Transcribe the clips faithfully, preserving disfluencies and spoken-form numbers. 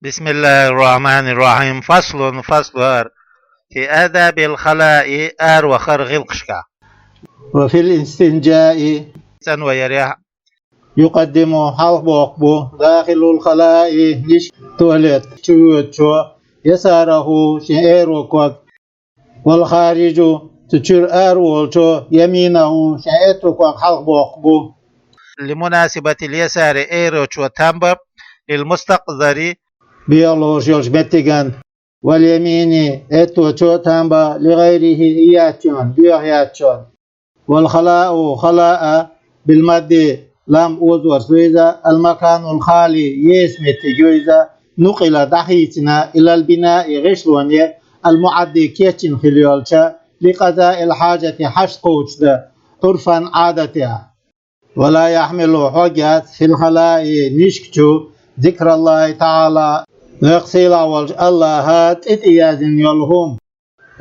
بسم الله الرحمن الرحيم. فصل, фаслу хӀара, في آداب الخلاء, аравахара гӀиллакхашкахь. وفي الاستنجاء, цӀенварехь. يقدم, хьалхабоаккхаргба, داخل الخلاء, нишка, туалет чу воьдучо, يساره, шен аьрру ког, والخارج, цу чуьра араволчо, يمينه, шен аьтту ког хьалхабоаккхаргба. لمناسبة اليسار, аьрручо там ба, للمستقذر, бегӀа лоруш йолчу меттиган, واليمين, аьттучо там ба, لغيره, ийцачунна, боьха яцачунна. والخلاء, халаа, بالمد, лам озорца ду иза, المكان الخالي, еса меттиг ю иза, نقل, дӀахийцина, إلى البناء, гӀишлоне, المعد, кечйина хилла йолча, لقضاء الحاجة, хьашт кхочушдан, عرفا, Ӏадатехь. ولا يحمل, хьогӀ яц, في الخلاء, нишка чу, ذكر الله تعالى, веккха сийлахь волчу АллахӀа цӀе тӀе яздина йолу хӀума.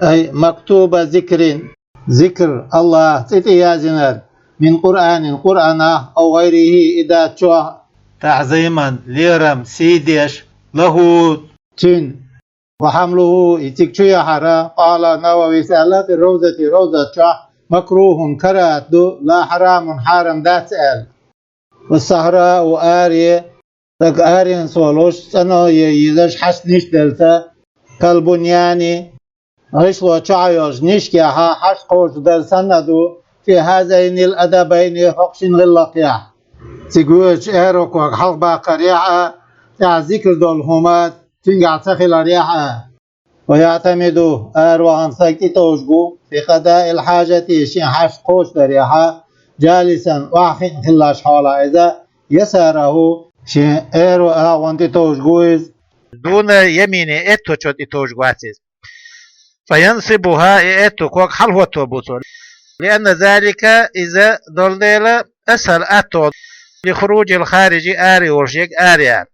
أي مكتوب ذكر, зикр, АллахӀа цӀе тӀе яздинарг, من قرآن, Къуръанах, أو غيره, и дац чохь, تعظيما, лерам, сий деш, له, цуьнан. وحمله, и цига чу яхьара, قال النووي, аьлла, في الروضة, ровзат чохь, مكروه, карахӀат ду, لا حرام, хьарам дац аьлла. والصحراء, аре, стаг аренца волуш, цӀанъе йезаш хьашт ниш делча, كالبنيان, гӀишло чохь йолчу нишкехь хьашт кхочушдар санна ду, في هذين الأدبين, хӀокху шина гӀиллакхехь. Цига воьдучу аьрру ког хьалхабаккхарехь а, тӀехь зикр долу хӀума цуьнгахь ца хиларехь а. ويعتمد, аравахана стаг тӀетовжаргву, في قضاء الحاجة, шен хьашт кхочушдарехь а, جالسا, охьахиъна хиллачу хьолахь иза, يساره, шен аьрру агӀонна тӀетовжаргву иза. دون يمينه, аьттучо тӀетовжаргвац иза. فينصبها, и аьтту ког хьалахӀотто бу цо. لأن ذلك, иза долу дела, أسهل, аттагӀа, لخروج الخارج, аре волуш ерг аре яра.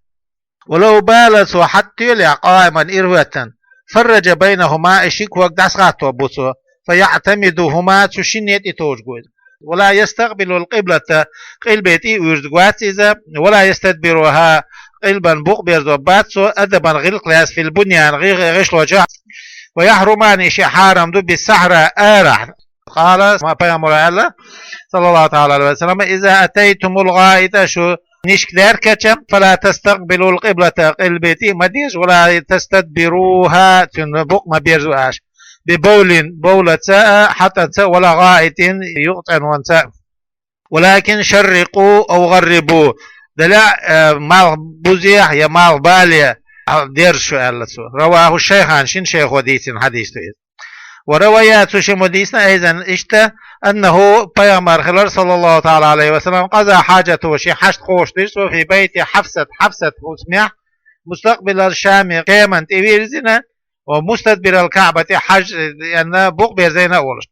ولو بال, цо хьатта тоьлехь, قائما, ирахӀоьттина, فرج بينهما, и ши ког дӀасахӀотто бу цо, فيعتمدهما, цу шинне тӀетовжаргву иза. ولا يستقبل القبلة, къилбе тӀе а вуьрзаргвац иза, ولا يستدبرها, къилбан букъ берзор бац цо, أدبا, гӀиллакх лаьцна, في البنيان, гӀи-, гӀишло чохь, ويحرمان, и шиъ хьарам ду, بالصحراء, арахь. قال, ма пайхамара аьлла, صلى الله تعالى عليه وسلم: إذا أتيتم الغائط, шу нишка даьркача, فلا تستقبلوا القبلة, къилбе тӀе а ма деза, ولا تستدبروها, цуьнан букъ ма берза аша. ببول, бовлаца а, хьатӀаца а, ولا غائط, юкъацӀенонца а. ولكن شرقوا أو غربوا, делахь а, э, малх бузехь я малх бале, а, дерза шу, аьлла цо. رواه الشيخان, шина шайхо дийцина хьадис ду иза. وروي, цу шиммо дийцина, أيضا, иштта, أنه, пайхамар хилар, صلى الله تعالى عليه وسلم, قضى حاجته, шен хьашт кхочушдира цо, في بيت حفصة, Хьафсат хӀусамехь, مستقبل الشام, Шемана тӀевирзина, ومستدبر الكعبة, хьаьж-, аьнна, букъ берзийна а волуш.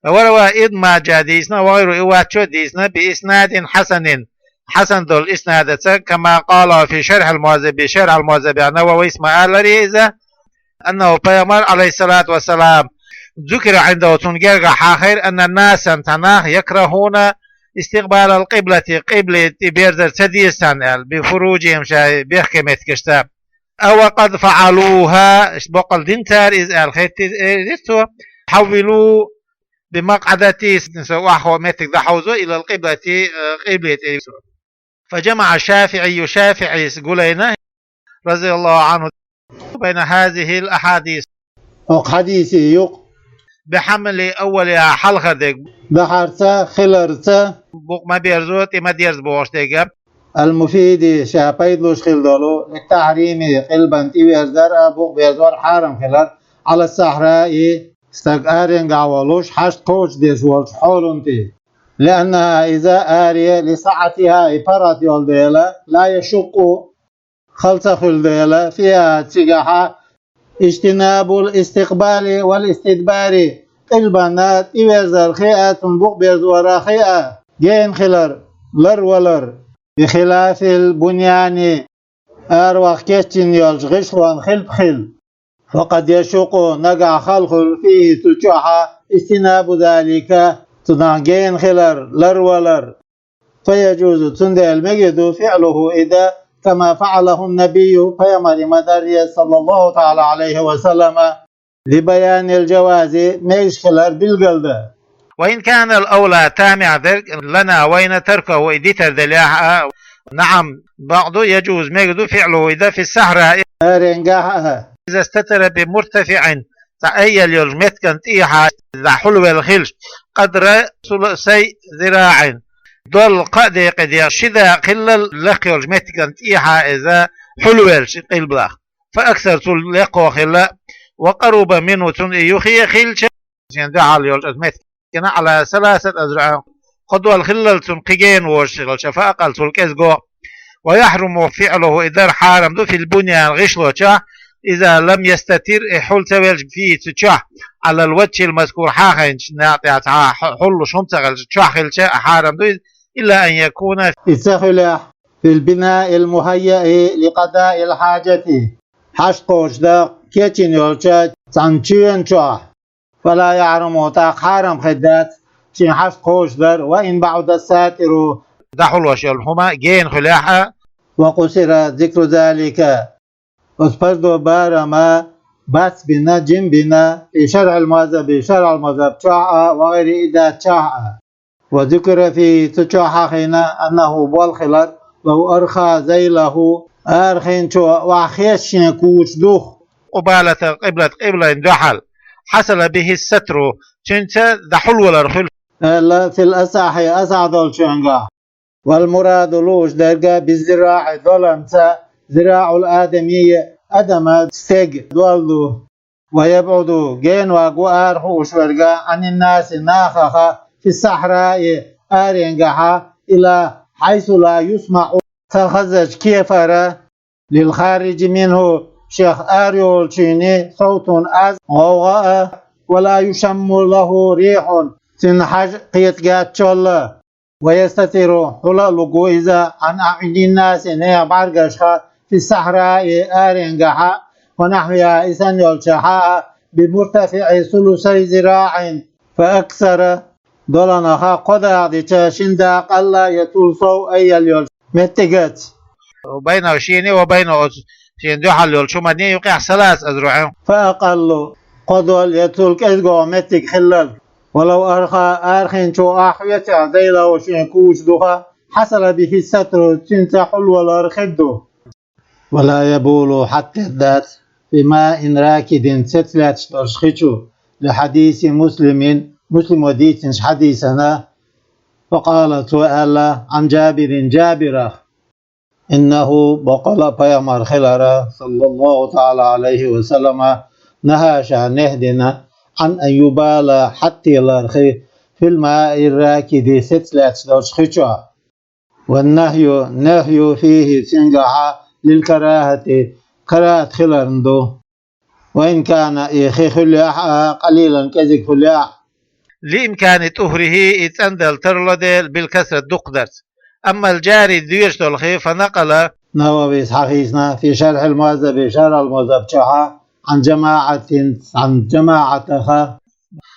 وروى, Ибн Маджа дийцина, وغيره, и вац чо а дийцина, بإسناد حسن, хьасан долу иснадаца, كما قال في شرح المهذب, Шархь ал-МухӀаззабехь Нававис ма-аллара иза, أنه, пайхамар, عليه الصلاة والسلام, ذكر عنده, цунна гергахь хьахийра, أن ناسا, цхьа нах, يكرهون استقبال القبلة, къибле тӀе берзар ца деза царна аьлла, بفروجهم, шайн бехке меттигашца. أو قد فعلوها, боккъал дина цара иза аьлла хеттира цо, حولوا بمقعدته, со охьахо меттиг дӀахьовзо, إلى القبلة, э, къибле тӀе. فجمع الشافعي, ШафиӀис гулайна, رضي الله عنه, بين هذه الأحاديث, хӀокху хьадисийн юкъа, بحمل أولها, хьалхара дерг, дахьарца, хиларца, букъ ма берзо, тӀе ма дерза бохуш дерг, المفيد, ша пайдалуш хила долу, للتحريم, къилбан тӀеверзар а, букъ берзор хьарам хилар, على الصحراء, стаг аренгахь волуш, хьашт кхочушдеш волчу хьолана тӀе. لأنها, иза аре, لسعتها, и паргӀат йолу дела, لا يشق, хала ца хуьлу дела, فيها, цигахьа, اجتناب الاستقبال والاستدبار, къилбанна тӀеверзар хи а, цунна букъ берзорах хи а гена хилар, ларвалар, بخلاف البنيان, араваха кечйина йолчу гӀишлонна хилпа хила. وقد يشق, нагахь хала хуьлу, فيه, цу чохьа, اجتناب ذلك, цунах гена хилар, ларвалар. فيجوز, цундела мегар ду, فعله, и дан, كما فعله النبي, пайхамар имма дарра, صلى الله تعالى عليه وسلم, لبيان الجواز, мегаш хилар билгалдан. وإن كان الأولى, тамаьӀ дерг, لنا, вайна, تركه, из дитар дале а, نعم, бакъду, يجوز, мегаргда, فعله, из дар, في الصحراء, аренгахьа а. إذا استتر بمرتفع, цхьа айъала йолча меттиган тӀехьа, из хьулвелла хилча, قدر ثلثي ذراع, дола кхаа декъе дегӀ, ши дакъа хиллал лакха йолча меттиган тӀехьа из хьулвелча къилбах, فأكثر, цул лекхо хилча, وقرب منه, цунна из юхе а хилча, шен дуьхьал йолча из меттигана, على ثلاثة أذرع, кхо дола хиллал цунна кхы гена воацаш хилча, فأقل, цул кӀезиго. ويحرم فعله, из дар хьарам ду, في البنيان, гӀишлон чу, إذا لم يستتر, из хьул ца велча, فيه, цу чу, على الوجه المذكور, хьахайнача наькъа тӀа цхьа хьу-, хьулуш хӀума ца хилча, чу хилча, хьарам ду из, إلا أن يكون, из ца хилча, في البناء المهيأ لقضاء الحاجة, хьашт кхочушдарах кечйина йолча цхьан чоьна чу, فلا يحرم, тӀаккха хьарам хир дац шийна хьашт кхочушдар, وإن بعد الساتر, дӀахьулвеш йола хӀума гена хилахь а. وقصر ذكر ذلك, оцу пардо барам бацбина, жимбина, في شرح المهذب, شرح المهذب чохь а, وغيره, и дацчохь а. وذكر فيه, цу чохь а хиъна, أنه, болх хилар, لو أرخى ذيله, арахинчо охьахезча шен кучу дух, قبالة القبلة, къиблан дуьхьал, حصل به الستر, цуьнца дӀахьулвалар хуьлу, аьлла, في الأصح, асахь долчуьнгахь. والمراد, лууш дерг, بالذراع, доланца, ذراع الآدمي, адаман стеган дол ду. ويبعد, генаварг ву арахууш верг, عن الناس, нахах, في الصحراء, аренгахьа, إلى حيث لا يسمع, ца хазачу кепара, للخارج منه, шех арайолчунна, صوت, аз, гӀовгӀа а, ولا يشم له ريح, цуьнан хьажа кхетаргьяц чолла. ويستتر, хьула а лур ву иза, عن أعين الناس, нехан бӀаьргашха, في الصحراء, аренгахьа, ونحوها, и санна йолчохь а, بمرتفع ثلثي ذراع فأكثر, доланах кхо дакъа дича, шина дакъал а я цул сов айъала йолчу меттигаца. وبينه, шена а, وبينه, оцу шена дуьхьал йолчу хӀуманна а юкъехь, ثلاثة أذرع, فأقل, кхо дола я цул кӀезигагӀа меттиг хиллал. ولو أرخى, арахинчо охьахецахь, ذيله, шен кучу дух, حصل به الستر, цуьнца хьулвалар хир ду. ولا يبول, хьаттор дац, في ماء راكد, сецалаьцна долчу хи чу, لحديث مسلم, Муслимо дийцинчу хьадисана, فقال, цо аьлла, عن جابر, Жабирах, أنه, баккъала а пайхамар хилар, صلى الله تعالى عليه وسلم, نهى, ша нехь дина, عن أن يبال, хьатталарх, في الماء الراكد, сецалаьцна долчу хи чохь. والنهي, нахью, فيه, цуьнгахьа, للكراهة, карахӀат хиларна ду. وإن كان, и хи хуьлахь а, قليلا, кӀезиг хуьлахь а. لإمكان طهره, и цӀандала тарло дела, بالكثرة, дукхахдарца. أما الجاري, доьжуш долу хи, فنقل, Нававис хьахийцина, في شرح المهذب, شرح المهذب чохь, عن جماعة, цхьана жамаӀатах,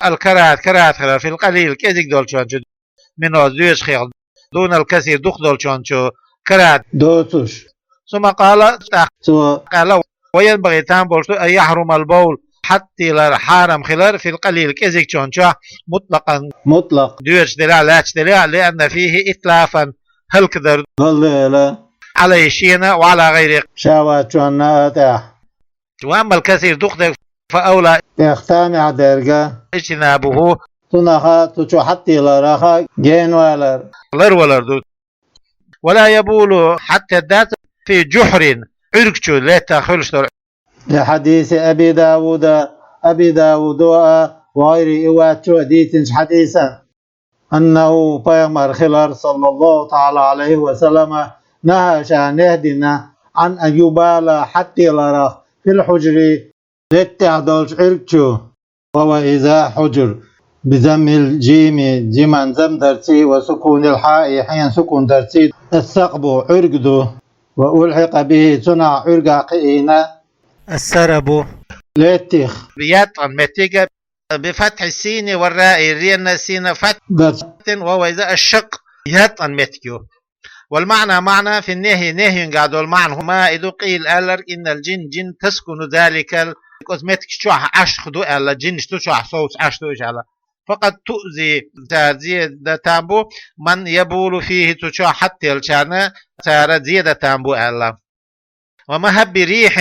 الكراهة, карахӀат хилар, في القليل, кӀезиг долчунна чу, من, доьжуш хих, دون الكثير, дукха долчунна чу карахӀат доцуш. ثم قال, тӀаккха цо аьлла, وينبغي, там болуш ду, أن يحرم البول, хьатталар хьарам хилар, في القليل, кӀезигчунна чохь, مطلقا, мутлакъ, доьжуш делахь а, лаьтташ делахь а, لأن فيه إتلافا, хӀаллакдар, хӀаллакдар, عليه, шена а, وعلى غيره, ша воцчунна а тӀехь. وأما الكثير, дукха дерг, فأولى, тӀех тамехь дерг, اجتنابه, цунах, цу чу хьатталарах генавалар, ларвалар ду. ولا يبول, хьаттор дац, في جحر, Ӏуьрг чу, лаьттах хуьлуш долу. لحديث أبي داود, Аби Дауда а, وغيره, и воцчо а дийцинчу хьадисан. أنه, пайхамар хилар, صلى الله تعالى عليه وسلم, نهى, ша нехь дина, عن أن يبال, хьатталарах, في الحجر, лаьттах долчу Ӏуьрг чу. وهو, иза, حجر, بضم الجيم, жиман зам дарций, وسكون الحاء, хьен сукун дарций, الثقب, Ӏуьрг ду. وألحق به, цунах, Ӏуьргах, кхиийна, السرب, лаьттах, яткъан меттиг, بفتح السين والراء, ренна, синна фатхь, дарц, وهو, иза, الشق, яткъан меттиг ю. والمعنى معنى في النهي, нахьингахь долу маьӀна хӀума и ду, къийла аьлларг, إن الجن, жин, تسكن ذلك, оцу меттигаш чохь Ӏаш ду аьлла, жинаш цу чохь совца Ӏаш ду уьш аьлла. فقد تؤذي, цара зе дан там бу, من يبول فيه, цу чохь хьаттаеллачарна цара зе дан там бу аьлла. ومهب ريح,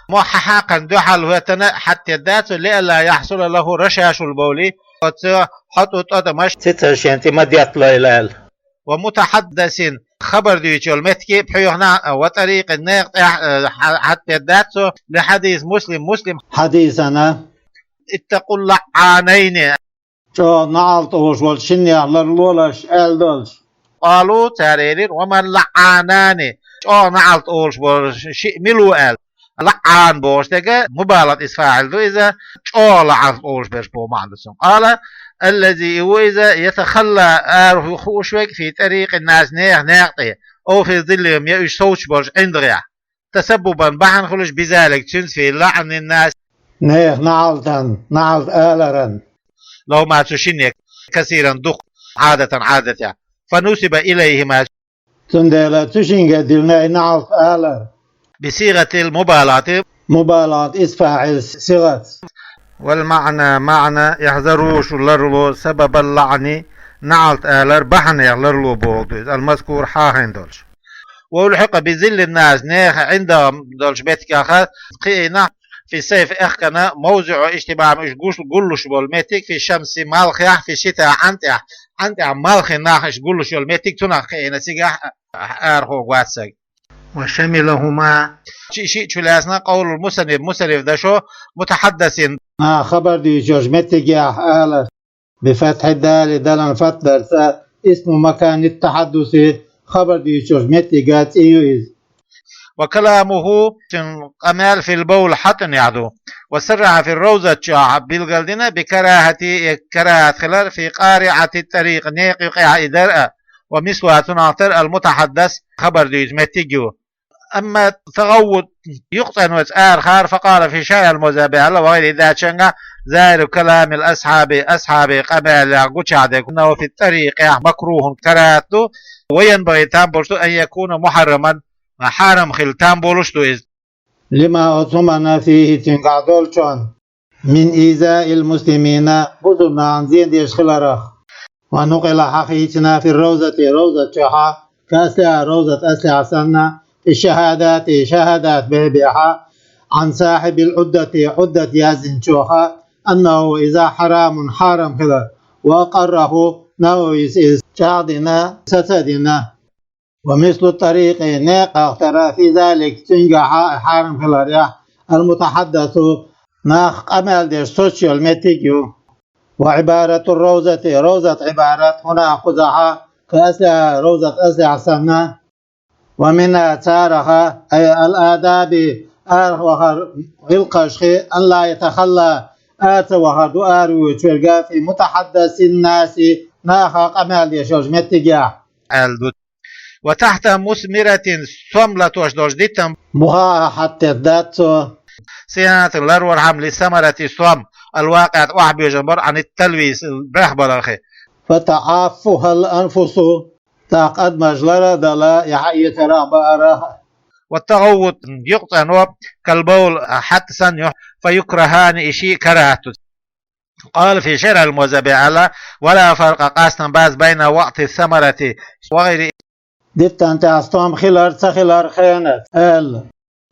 мохь хьакхарна дуьхьал хӀоьттина хьаттаедда цо, لئلا يحصل له رشاش البول, оцу хьотӀу тӀотӀамаш цицар шен тӀе ма детталойла аьлла. ومتحدث, хабар дуьйцуш йолу меттиге пхьоьхна, وطريق, некъа тӀехь, э, хьа-, хьаттаедда цо, لحديث مسلم, Муслим хьадисана, اتقوا اللعانين, чӀогӀа неӀалт олуш волчу шиннех ларлолаш аьлла долуш. قالوا, цара элира, وما اللعانان, чӀогӀа неӀалт олуш болу шиъ мила ву аьлла. ЛаӀан бохуш дерг мубалагӀат исм фаӀил ду иза, чӀогӀа лаӀант олуш берш боху маьӀна ду цуьнан. قال الذي, и ву иза, يتخلى, ара хууш верг, في طريق الناس, нехан некъа тӀе, أو في ظلهم, я уьш совцуш болчу ӀиндагӀехь, تسببا, бахьана хуьлуш, بذلك, цуьнца, في لعن الناس, нехан неӀалтан, неӀалт аларан, لهما, цу шинне, كثيرا, дукха, عادة, Ӏадатехь, فنسب إليهما, цундела цу шинга диллина и неӀалт алар, بصيغة المبالغة, мубалагӀат исм фаӀил сигӀаца. والمعنى معنى احذروا, шу ларло, سبب اللعن, неӀалт алар бахьанех ларло бохург ду иза, المذكور, хьахийна долуш. وألحق بظل الناس, нехан ӀиндагӀ долчу меттигех кхиийна, في الصيف, эккхана, موضع اجتماعهم, уьш гуш-, гуллуш болу меттиг, في الشمس, малхехь, في الشتاء, Ӏан тӀехь, Ӏан тӀехь малхе нах уьш гуллуш йолу меттиг цунах кхиийна цигахь, арахо вац стаг. وشملهما, ши-, шиъ чу лаьцна, قول المصنف, мусанниф дашо, متحدث, наха хабар дуьйцуш йолчу меттигехь алар. بفتح الدال, далан фатхьа дарца, اسم مكان التحدث, хабар дуьйцуш йолчу меттиган цӀе ю иза. وكلامه, цуьнан къамел, في البول, хьатӀанехь ду. وصرح في الروضة, чохь билгалдина, بكراهة, и карахӀат хилар, في قارعة الطريق, некъа юкъехь и дар а, ومثلها, цунах тера, المتحدث, хабар дуьйцу меттиг ю. أما التغوط, юкъацӀеноца арахьара, فقال في شرح الموضوع, аьлла, وغيره, и даченга, ظاهر كلام الأصحاب, асхьабийн къамелехь гучахь дерг, أنه في الطريق, микрух, карахӀат ду, وينبغي, там болуш ду, أن يكون محرما, хьарам хила там болуш ду иза. لما, оцу хӀуманна, فيه, цуьнгахь долчунна, من إيذاء المسلمين, бусулба нахана зен деш хиларх. ونقل, хьахийцина, في الروضة, ровзат чохь, كأصلها, ровзат аслехь санна, في الشهادات, шахӀадат бехьбехьа, عن صاحب العدة, Ӏуддат яздинчух, أنه, иза, حرام, хьарам хилар, وأقره, Нававис иза чӀагӀдина, сацадина. ومثل الطريق, некъах тера, في ذلك, цуьнгахьа, хьарам хиларехь, المتحدث, нах къамел деш соцуш йолу меттиг ю. وعبارة الروضة, ровзат Ӏибарат, هنا, кхузахьа, كأصلها, ровзат аслехь санна. ومنها, цараха, أي الآداب, арахь вахар гӀиллакхашхи, أن لا يتخلى, ара ца вахар ду аравоьдуш верг, في متحدث الناس, наха къамел деш йолчу меттигехь, аьлла ду. وتحت مثمرة, сом латош долчу диттан буха а хьатта дац цо. صيانة, ларвархьама, لثمرة الثوم, الواقعة, охьабоьжна бар, عن التلويث, бехбаларх. فتعافها الأنفس, тӀаккха адамаш лар а дала, и хьаэцарах, баарах. والتغوط, юкъацӀено, كالبول, хьатта санна ю, فيكرهان, и шиъ карахӀат ду. قال في شرح الموضوع, аьлла, ولا فرق, къастам бац, بين وقت الثمرة وغيره. Диттан тӀехь стом хилар, ца хилар хенат, аьлла.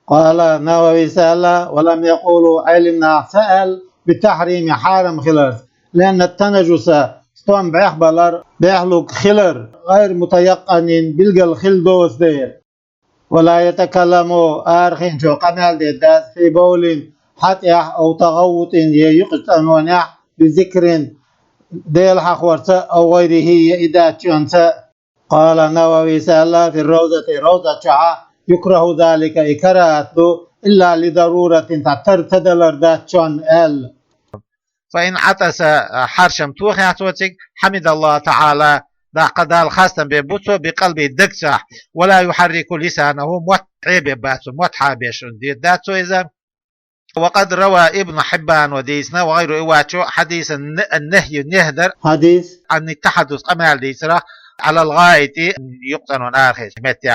قال, Нававис аьлла, ولم يقولوا, Ӏелимнаха ца аьлла, بتحريم, хьарам хиларца, لأن التنجس, стом бехьбалар, бехьлуг хилар, غير متيقن, билггал хила доцу дела. ولا يتكلم, арахинчо къамел дер дац, في بول, хьатӀехь, أو تغوط, я юкъацӀенонехь, بذكر, Дела хьахорца, أو غيره, я и даьччонца. قال, Нававис аьлла, في الروضة, ровзат чохь, يكره ذلك, и карахӀат ду, إلا لضرورة, цхьа тара ца далар даьччонна, аьлла. فإن عطس, хьаршам тохехь цо цига, حمد الله تعالى, даккха Далла хастам бе бу цо, بقلبه, дагцахь, ولا يحرك لسانه, мотт хьебе бац цо, мотт хьабеш дер дац цо иза. وقد روى ابن حبان, дийцина, وغيره, и вачо, حديث النهي, нехь дар, хьадис, عن التحدث, къамел дийцарах, على الغائط, юкъа цӀанвенна арахиънача метте.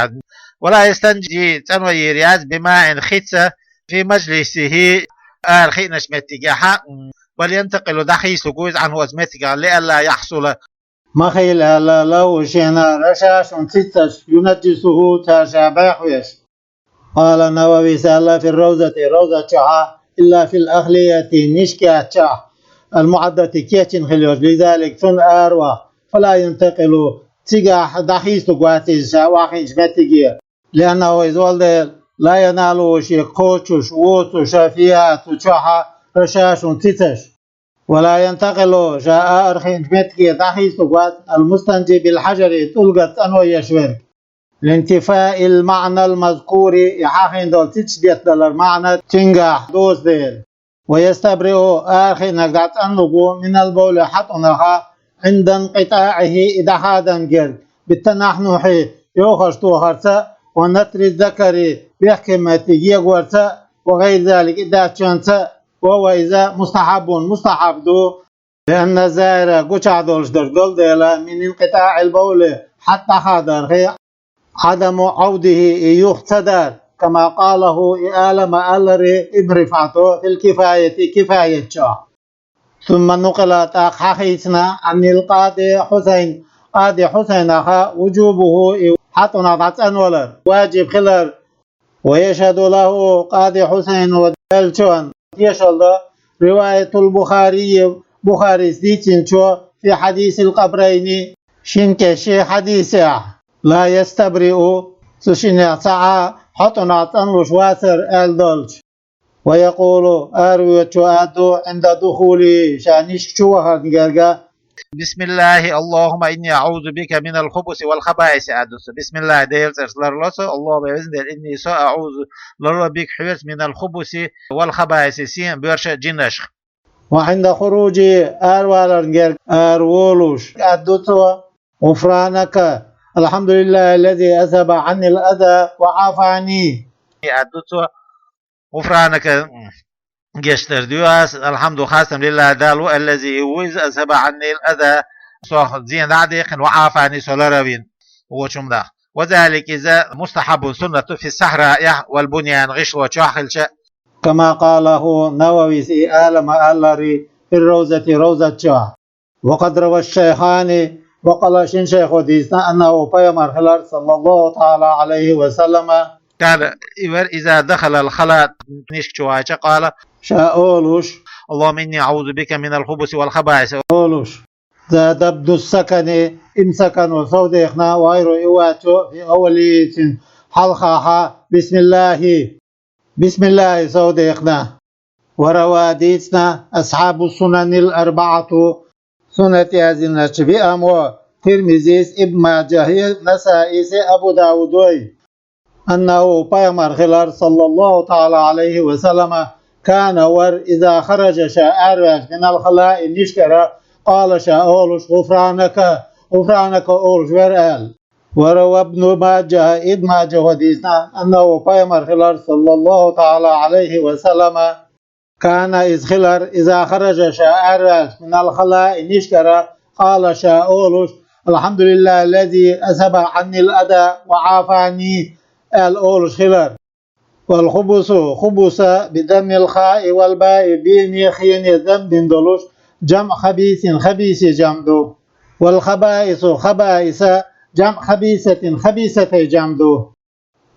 ولا يستنجي, цӀанвайийр яц, بماء, хица, في مجلسه, арахиънача меттигехьа, بل ينتقل, дӀахийсалургва из, عنه, оцу меттигах, لئلا يحصل, ма хилла аьлла, له, шена, رشاش, цицаш, ينجسه, цара ша бӀехвеш. قال النووي, аьлла, في الروضة, ровза чохь, إلا في الأخلية, ниш кеччахь, المعدة, кечйина хилла йолчу, لذلك, цунна араваха, فلا ينتقل, цигахь дӀахийсалургвац иза ша охьахиъначу меттиге, لأنه, иза волу дела, لا يناله, шега кхочуш воцуш, فيها, цу чохь, رشاش, цицаш. ولا ينتقل, ша арахиъначу меттиге дӀахийсалургвац, المستنجي بالحجر, тӀулгах цӀанвеш верг. لانتفاء المعنى المذكور, и хьахийна долу цицаш деттадалар маьӀна цуьнгахь доцу дела. ويستبرئ, арахиънарг дӀа цӀанлуг ву, من البول, хьатӀунах, عند انقطاعه, и дӀахадан герга, بالتنحنح, йовхаш тохарца, ونتر الذكر, бехке меттиг егорца, وغير ذلك, и даьччанца, وهو, иза, مستحب, мустахьаб ду, لأن الظاهر, гучахь долуш дерг долу дела, من انقطاع البول, хьатӀа дӀахадарх, عدم عوده, и юха ца дар, كما قاله, и ала ма-аллара Ибн РифӀата, في الكفاية, кифаят чохь. ثم نقل, тӀаккха хьахийцина, عن القاضي حسين, къади Хьусайнах, وجوبه, и хьатӀунах дӀа цӀанвалар, ваджиб хилар, ويشهد له, къади Хьусайна деллачунна тешалла до, رواية البخاري, Бухарис дийцинчо, في حديث القبرين, шина кешин хьадисехь, لا يستبرئ, цу шинех цхьа а хьатӀунах цӀанлуш вацара аьлла долчу. ويقول, аравоьдучо аьлла ду, عند دخوله, ша нишка чу вахарна герга, بسم الله اللهم إني أعوذ بك من الخبث والخبائث, аьлла ду со. Бисмиллахь, Делан цӀарца ларло со, Аллахьум, я везан Дела, инни со, аъузу, ларло, бика, хьоьца, минал хубуси вал хабаиси, сенах, боьршах, жинашах. وعند خروجه, араваларна герга, араволуш, аьлла ду цо, غفرانك, الحمد لله الذي أذهب عني الأذى وعافاني, аьлла ду цо, غفرانك, гечдар дуьйцу ас, الحمد, хастам, لله, Далла ву, الذي, ву иза, أذهب عني الأذى, сох зен дӀа а дехкина, وعافاني, со лар а вина вочу хӀуманах. وذلك, иза, مستحب, суннат ду, في الصحراء, والبنيان, гӀишло чохь хилча. كما قاله النووي, и ала ма-аллара, في الروضة, ровза чохь. وقد روى الشيخان, баккъала шина шайхо дийцина, أنه, пайхамар хилар, صلى الله تعالى عليه وسلم, كان, и вара, إذا دخل الخلاء, нишка чу вахча, قال, ша олуш, اللهم إني أعوذ بك من الخبث والخبائث, олуش. زاد ابن السكن, Ибн Сакана сов дехна, وغيره, и вац, في أوله, цуьнан хьалхахь, بسم الله, бисмиллахьи сов дехна. وروى, дийцина, أصحاب السنن الأربعة, суннат яздинарш виамо, Тирмизис, Ибн Мажахьи, Насаис, Абу Даудой, أنه, пайхамар хилар, صلى الله تعالى عليه وسلم, كان, вар, إذا خرج, ша араваьлча, من الخلاء, нишкара, قال, ша олуш, غفرانك, غفرانك олуш вар аьлла. وروى ابن ماجه, Ибн Мажахьо дийцина, أنه, пайхамар хилар, صلى الله تعالى عليه وسلم, كان, иза хилар, إذا خرج, ша араваьлча, من الخلاء, нишкара, قال, ша олуш, الحمد لله الذي أذهب عني الأذى وعافاني, аьлла олуш хилар. والخبث, хубус, بضم الخاء والباء, бене, хене замма дина долуш, جمع خبيث, хабиси жамӀ ду. والخبائث, хабаис, جمع خبيثة, хабисатей жамӀ ду.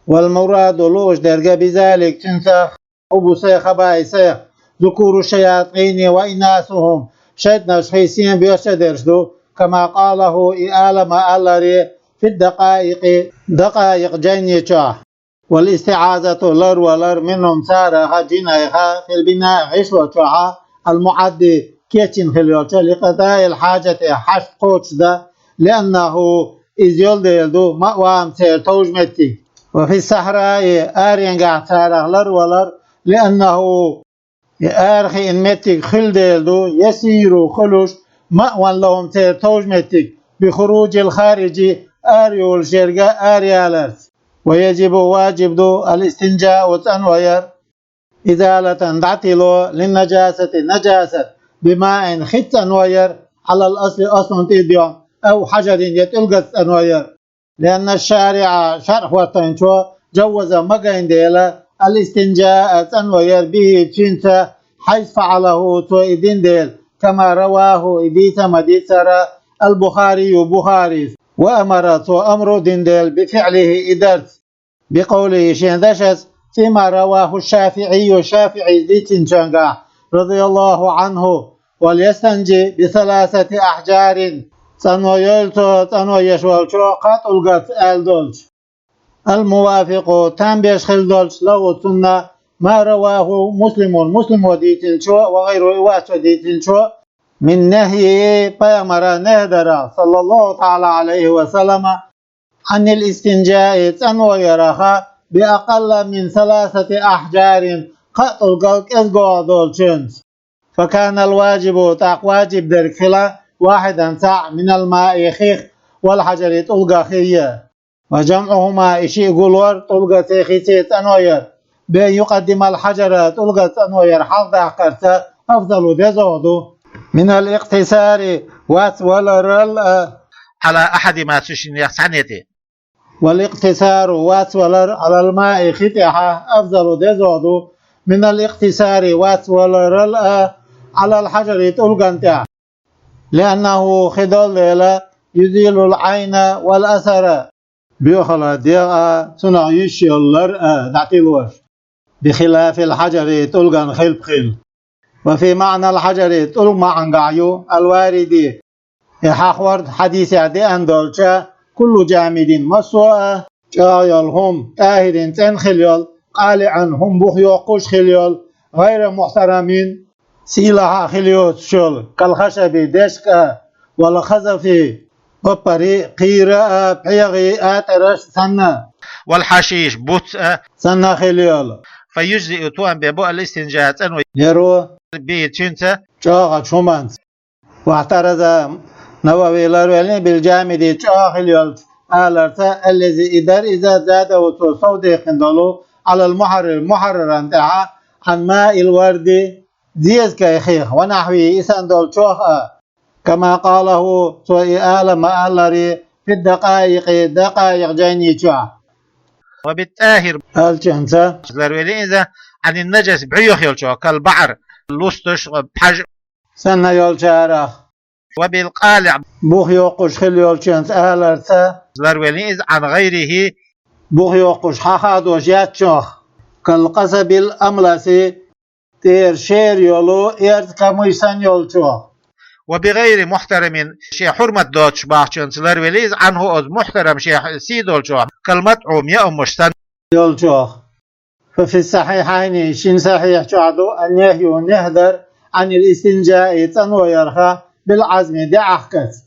والمراد, лууш дерг, بذلك, цуьнца, хубусех, хабаисех, ذكور الشياطين وإناثهم, шайтӀанаш хиссина боьрша дерш ду, كما قاله, и ала ма-аллара, في الدقائق, Дакъаикъ жайни чохь. والاستعاذة, ларвалар, منهم, царах, жинех, في البناء, гӀишло чохь, المعد, кечйина хилла йолчу, لقضاء الحاجة, хьашт кхочушдан, لأنه, иза йолу дела ду, مأواهم, церан товжа меттиг. وفي الصحراء, аренгахь царах ларвалар, لأنه, и арахиъна меттиг хуьлу дела ду, يصير, хуьлуш, مأوى لهم, церан товжа меттиг, بخروج الخارج, арайолуш ерг араяларца. ويجب, ваджиб ду, الاستنجاء, цӀанваяр, إزالة, дӀатило, للنجاسة, нажасат, بماء, хица цӀанваяр, على الأصل, аслун тӀе а доьгӀна, أو حجر я тӀулгаца цӀано яр. لأن الشارع шарӀ хӀоттайначо جوز магийна дела الاستنجاء цӀано яр به цуьнца حيث فعله цо и дина дела كما رواه и дийца ма дийцара البخاري Бухарис وأمر цо амр а дина дела بفعله и дарца. بقوله шен дашаца فيما رواه الشافعي ШафиӀис дийцинчуьнгахь رضي الله عنه وليستنج بثلاثة أحجار цӀано йойла цо цӀано еш волчо кхаа тӀулгаца аьлла долчу. الموافق там беш хилла долчу له цунна ما رواه مسلم Муслимо дийцинчо وغيره и вац цо дийцинчо من نهيه пайхамара нахь дарах صلى الله تعالى عليه وسلم عن الاستنجاء цӀано ярах بأقل من ثلاثة أحجار кхаа тӀулгал кӀезгогӀа долчуьнца. فكان الواجب тӀаккха ваджиб дерг хила واحدا цхьаъ من الماء хих والحجر тӀулгах хир я. وجمعهما и шиъ гулор тӀулгаца хица цӀано яр بأن يقدم الحجر тӀулгаца цӀано яр хьалхадаккхарца أفضل дезагӀа ду من الاقتصار вац валарал а على أحدهما цу шиннех цхьаьннех. والاقتصار вац валар على الماء хи тӀехь أفضل дезагӀа ду من الاقتصار вац валарал а على الحجر тӀулган тӀехь. لأنه хи долу дела يزيل العين والأثر боьхалла дегӀ а цунах йиш йолу лар а дӀатӀилош بخلاف الحجر тӀулган хилпа хилла. وفي معنى الحجر тӀулг маьӀнехь ю الوارد и хьахор хьадисехь деана долча كل جامد массо а чӀогӀа йолу хӀума طاهر цӀена хила йолу قالعا хӀума бух йоккхуш хила йолу غير محترم сийлахь а хила йоцуш йолу كالخشب дешка а والخزف баппари а кхийра а пхьегӀи а атӀараш санна والحشيش буц а санна хила йолу. فيجزئ тоам бен бу الاستنجاء цӀано яро به цуьнца чӀогӀачу хӀуманца. واحترز Навави ларвеллий بالجامد чӀогӀа хила йолчу аларца الذي и дар иза زاده цо совдехкина долу على المحرر мухьарраран тӀехь عن ماء الورد дезткай хих ونحوه и санна долчух а. كما قاله цо и ала ма-аллара في الدقائق дакъаикъ жайни чохь. وبالطاهر аьллачуьнца ларвеллий иза عن النجس бӀеха йолчух كالبعر лусташ а пхьаж а санна йолчарах. وبالقالع бух йоккхуш хила йолчуьнца аларца ларвеллий иза عن غيره бух йоккхуш хьахадош яцчух كالقصب الأملس тӀера шера йолу эрза камыш санна йолчух. وبغير محترم шен хьурмат доцуш бахчуьнца ларвеллий иза عنه оцу محترم шен сий долчух كالمطعوم яамаш санна йолчух. ففي الصحيحين шина сахьихь чохь ду النهي нехь дар عن الاستنجاء цӀано ярх بالعظم даьӀахкаца.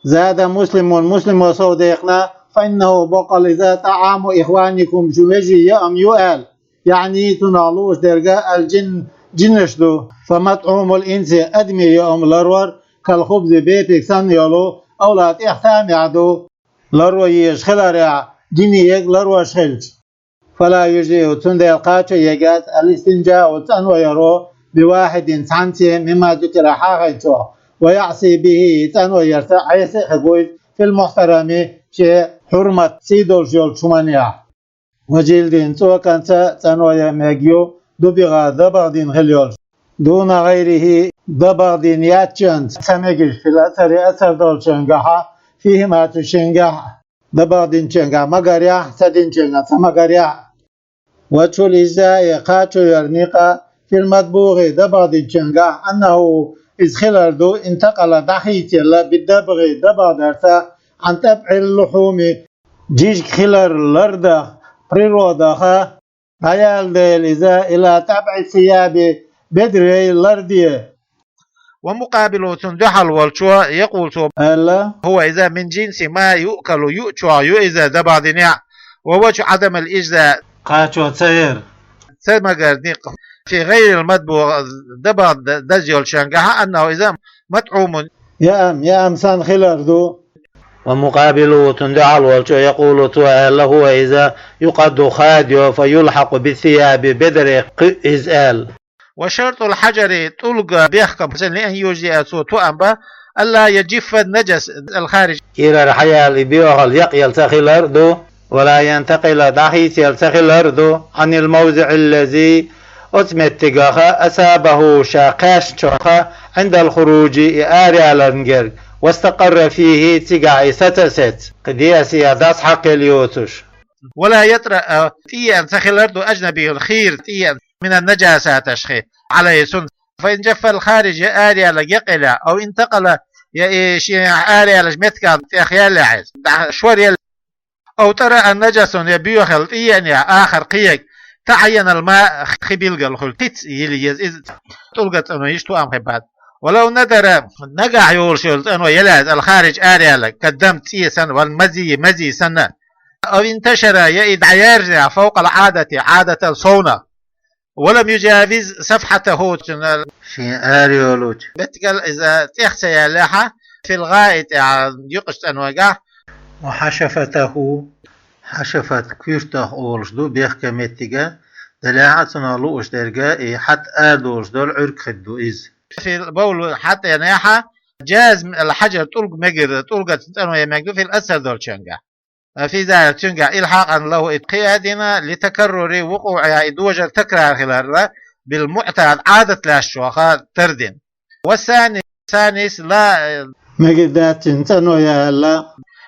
زاد مسلم Муслимо совдехна فإنه боккъал иза طعام إخوانكم шун вежарий яам ю аьлла. يعني цунах лууш дерг الجن жинаш ду. فمطعوم الإنس адамийн яам ларор كالخبز бепиг санна йолу أو لا тӀех тамехь ду. Ларо езаш хиларехь жинийн ерг ларош хилча. فلا يجزئ цундела кхачо егас الاستنجاء цӀано яро بواحد цхьаьнца مما ذكر хьахийначух ويعصي به цӀано ярца Ӏеса а хир ву иза في المحترم шен хьурмат сий долуш йолчу хӀуманехь. وجلد цӀоканца цӀано ян мег ю دبغ дабагӀа дина хила йолуш دون غيره дабагӀа дина яцчуьнца ца мегаш في الأثر асар долчуьнгахь فيهما цу шингахь дабагӀа динчуьнгахь магарехь а ца динчуьнгахь ца магарехь а. وجه الإجزاء кхачо яр никъ في المدبوغ дабагӀа динчуьнгахь أنه иза хилар ду انتقل дӀахийцаелла بالدبغ дабагӀа дарца عن طبع اللحوم жижиг хилар лардан природах дӀаяьлла дела иза إلى طبع الثياب бедарийн ларде. ومقابله цунна дуьхьал волчо يقول цо аьлла هو иза من جنس ما يؤكل юучохь ю иза дабагӀа динехь а. ووجه عدم الإجزاء кхачо ца яр ца магар никъ في غير المدبوغ дабагӀа даза йолчуьнгахь أنه иза مطعوم яам яам санна хилар ду. ومقابله цунна дуьхьал волчо يقول цо аьлла هو иза يقد хадайо فيلحق بالثياب бедаре кхуьу иза аьлла. وشرط الحجر тӀулга бехкам لأن يجزئ цо тоам бан ألا يجف النجس الخارج. Кӏирара хьаяьлла и боьхалла якъъелла ца хилар ду, ولا ينتقل дӏахийцаелла ца хилар ду, عن الموضع الذي оцу меттигах أصابه ша кхаьчначохь عند الخروج и араяларна герга, واستقر فيه цигахь и саца а сецна, кхин деза я дас хьакхел йоцуш. ولا يطرأ тӏееана ца хилар ду أجنبي хийра тӏееана من النجاسات ши عليه цунна. فإن جف الخارج я араяларг якъъелла, أو انتقل я и шен араяллачу меттигах тӏехъяьлла я иза, дӏа шор елла, أو طرأ نجس я боьхалла тӏееана я آخر кхин ерг, تعين الماء хи билггал хуьлу, хица йила еза иза, тӏулга цӏано йиш тоам хи бац. ولو ندر нагахь йолуш йолу цӏано елла иза الخارج араялларг, كالدم цӏе санна, والمذي мази санна. أو انتشر я и дӏаяьржина فوق العادة Ӏадатал совнах. ولم يجاوز صفحته цуьнан шен ара йолучу меттигал иза тӏех ца яьллехьа, في الغائط юкъачу цӏанойгахь. وحشفته хьашафат куьртах олуш ду бехка меттига, делахь а цунах лууш дерг и хьатта арадолуш долу Ӏуьрг хир ду иза. في البول хьатта енехьа, جاز الحجر тӏулг мегар, тӏулгаца цӏано ян мега ду في الأكثر долчуьнгахь. في ذلك цуьнгахь إلحاقا له и кхиадина, لتكرر وقوعها и дожар такрар хиларна, بالمعتاد Ӏадат лаьцначух тардина. والثاني الثاني لا мегар дац цуьнан цӀано яла.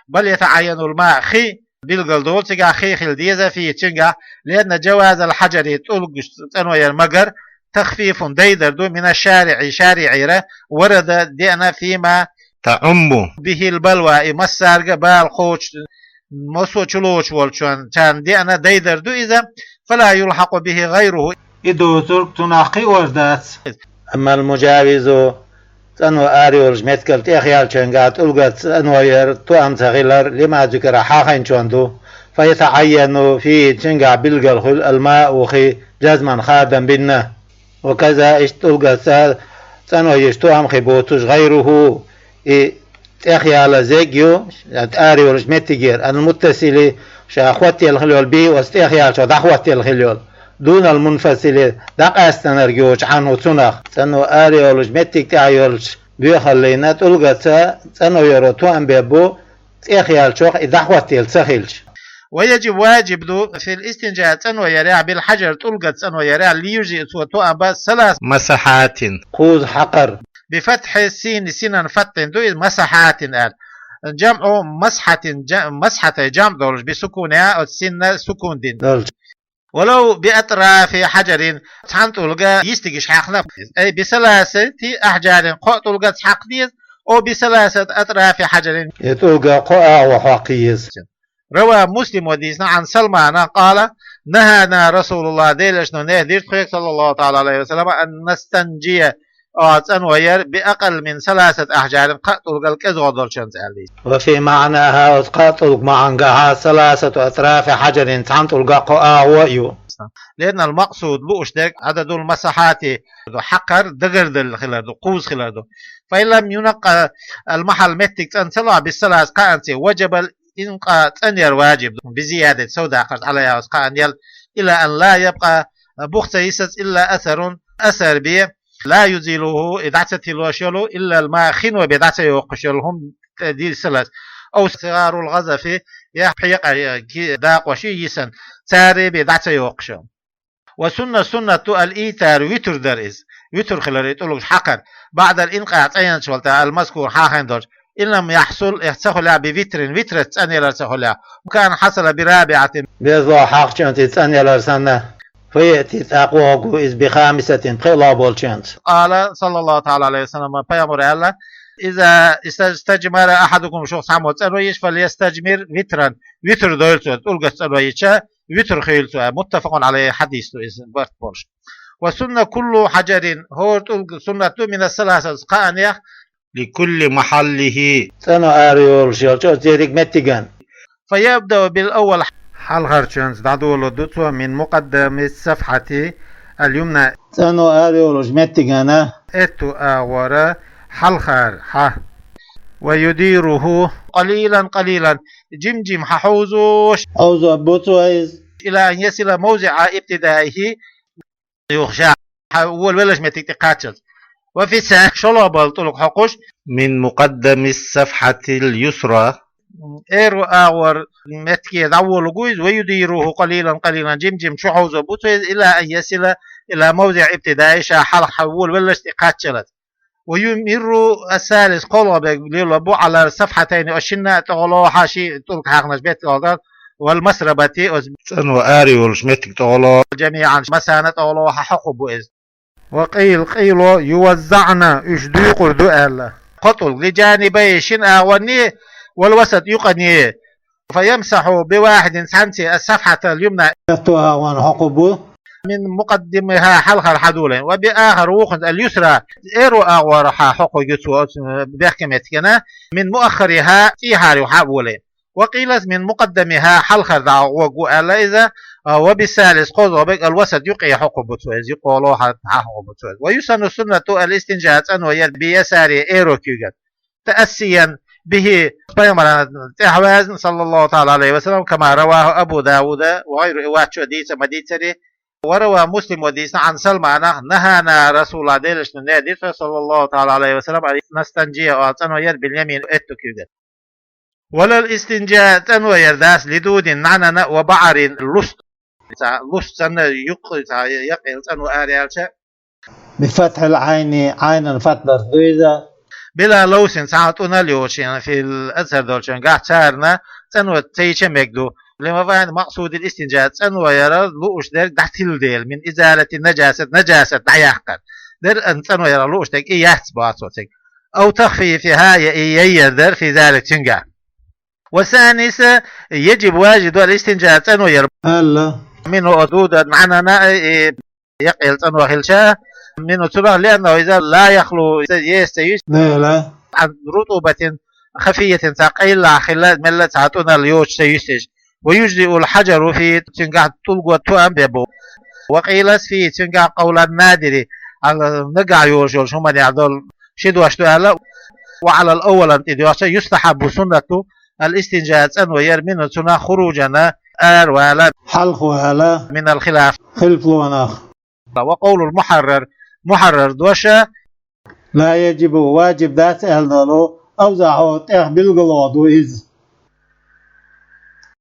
بل يتعين الماء хи билгал долу цигахь хи хила деза فيه цуьнгахь, لأن جواز الحجر тӀулгаш цӀано яр магар, تخفيف дайдар ду من الشارع шариӀера, ورد деана فيما تعم به البلوى и массаьрга бала кхочуш массо а чулоцуш волчунна царна деана дайдар ду иза, فلا يلحق به غيره и доцург цунах кхиор дац. أما المجاوز цӀано арайолчу меттигал тӀехъяьллачуьнгахь тӀулгаца цӀано яр тоам ца хилар لما ذكر хьахийначунна ду, فيتعين فيه цуьнгахь билгал хуьлу الماء хи جزما хадам бинна. وكذا иштта тӀулгаца цӀано йиш тоам хи боцуш غيره и тӀехъяла зег ю, арайолчу меттигера, المتصل ша хӀоттаелла хила йолу به оцу тӀехъяьллачух дӀахӀоттаелла хила йолу, دون المنفصل дӀакъаьстанарг йоцуш عنه цунах. ЦӀано арайолчу меттиг тӀехь йолчу боьхаллина тӀулгаца цӀано яро тоам беш бу, тӀехъяьллачух и дӀахӀоттаелла ца хилча. ويجب важиб ду في الاستنجاء цӀано ярехь بالحجر тӀулгаца цӀано ярехь ليجزئ цо тоам бан ثلاث مسحات кхузза хьакхар. بفتح السين синан фатхьина ду иза مسحات аьлла. جمع مسحة جمع مسحة جمع долуш بسكونها оцу синна сукун дина долчу. ولو بأطراف حجر цхьана тӀулга йистигаш хьаькхна. أي بثلاثة أحجار кхо тӀулгаца хьакха деза, أو بثلاثة أطراف حجر и тӀулга кхо агӀо хьокха еза. روى مسلم дийцина عن سلمان قال: نهانا رسول الله Делан Элчано нахь дира тхоьга صلى الله تعالى عليه وسلم أن نستنجي оха цӀано яр بأقل من ثلاثة أحجار кхаа тӀулгал кӀезиг долчуьнца аьлла дийцина. وفي معناها оцу кхаа тӀулга маӀанехь ثلاثة أطراف حجر цхьана тӀулга кхо агӀо а ю. لأن المقصود лууш дерг عدد المسحات хьакхар дагардалла хилар ду, кхузза хилар ду. فإن لم ينق المحل меттиг цӀан ца лахь بالثلاث кхаанца وجب الإنقاء цӀанъяр важиб ду, بزيادة сов даккхарца عليها оцу кхаанна ял, إلى أن لا يبقى бух ца йисац إلا أثر асар бен, لا يزيله и дӀа ца тиллош йолу إلا الماء хино бен дӀа ца йоккхуш йолу хӀума тӀе дисалц, أو صغار الغزف я хьекъа дакъош йисина, цара бен дӀа ца йоккхуш йолу. والسنة суннат ду الإيتار витр дар иза, витр хилар и тӀулгаш хьакхар, بعد الإنقاء цӀанъеш валта المذكور хьахийна долчу, إن لم يحصل эхь ца хуьлахь بوتر витраца цӀанъялар ца хуьлахь, وكان حصل برابعة безо хьахчунца и цӀанъялар санна, فيأتي тӀаккха вогӀу иза بخامسة пхеалгӀа болчуьнца. قال صلى الله تعالى عليه وسلم пайхамара аьлла: إذا استجمر أحدكم шух цхьаммо цӀано йича فليستجمر وترا витр дойла цо, тӀулгаца цӀано йича витр хуьйла цо, متفق عليه хьадис ду иза барт болуш. والسنة كل حجر хӀора тӀулга суннат ду من الثلاثة кхаанех لكل محله цӀано арайолуш йолчу оцу ерриг меттиган. فيبدأ بالأول хьалхарчуьнца дӀадоло ду цо من مقدم الصفحة اليمنى цӀано арайолуш меттигана аьтту агӀора хьалхара хьа. ويديره قليلا قليلا жим-жим хьахьовзош хьовзо бу цо иза إلى أن يصل موضع ابتدائه юха ша хьан волавеллачу меттиг тӀе кхаччалц. وفي الثاني, шолгӀа бола тӀулг хьокхуш, من مقدم الصفحة اليسرى, эро агӀор метке дӀаволалургва иза, ويديره قليلا قليلا, жим-жим чухьовзо бу цо иза, إلى أن يصل إلى موضع ابتدائه, ша хьалха волавеллача тӀа кхаччалца. ويمر الثالث, кхоалгӀа берг лелабу, على الصفحتين, оцу шинна а тӀехула хьа ши тӀулг хьаькхнача меттигал дан, والمسربة, оцу цӀано ара йолуш меттиг тӀехула, جميعا, массарна а тӀехула хьа хьокхур бу иза. وقيل, къайло, يوزعن, уьш дуькъур ду аьлла. Кхо тӀулг, لجانبيه, шина агӀонний, والوسط, юкъанний. فيمسح بواحد, цхьаьнций, الصفحة اليمنى, кхетто агӀон хьокхур бу, من مقدمها, хьалхара хьадолийна, وبآخر, вукхунца, اليسرى, эро агӀор хьа хьокхур ю цо оцу бехке меттигана, من مؤخرها, тӀехьара юха хьа а волийна. وقيل من مقدمها, хьалхара дӀа гӀоргва аьлла иза, а, وبالثالث, кхоалгӀа берг, الوسط, юкъе хьокхур бу цо иза, юкъе хьа хьокхур бу цо иза. ويسن, суннат ду, الاستنجاء, цӀано яр, بيساره, эро куьйган. تأسيا به, пайхамарна тӀаьхьаваьзна, صلى الله تعالى عليه وسلم, كما رواه أبو داود وغيره, и вачо дийца ма-дийццара, وروى مسلم, дийцина, عن سلمان, نهانا رسول الله, Делан элчано нера дира, صلى الله تعالى عليه وسلم, أن نستنجي, оцу цӀано яр, باليمين, этту куьйган. ولا الاستنجاء, цӀано яр дац, لدود, нӀаьнана, وبعر, луст, цхьа луст санна, юккъе цхьа якъел цӀано ара яьлча, بفتح العين, Ӏайнан фатхьа дарца ду иза. بلا لوث, цхьа тӀунал йоцуш, في الأكثر, долчуьнгахь, царна цӀано ца йича мега ду. لمفاد مقصود الاستنجاء, цӀано яр лууш дерг дӀатилла дела, من إزالة النجاسة, нажасат дӀаяккхар. Дера цӀано яр лууш дерг и яц боху цо цига. أو تخفيفها, я и яйъар дара, في ذلك, цуьнгахь. والثاني, يجب, важиб ду, الاستنجاء, цӀано яр, аьлла, منه, оцу дуда, нӀаьнана, и якъел цӀано хилча, منه, цунах, لأنه, иза, لا يخلو, иза еса ца юьсу, нела, عن رطوبة خفية, цхьа къайлах хилла, мелла а цхьа тӀунал йоцуш ца юьсуш. ويجزئ الحجر فيه, цуьнгахь тӀулго тоам бен бу. وقيل فيه, цуьнгахь, قول النادر, хьалха нагахь йолуш йолчу хӀуманех долу ши дош ду аьлла. وعلى الأول, тӀедоьгӀча, يستحب, суннат ду, الاستنجاء, цӀано яр, منه, цунах, خروجا, аравала, хьалхавала, من الخلاف, хилафлонах. وقول المحرر, мухьаррар дош, لا يجب, важиб дац аьлла долу, أوضح, тӀех билгалгӀа ду иза.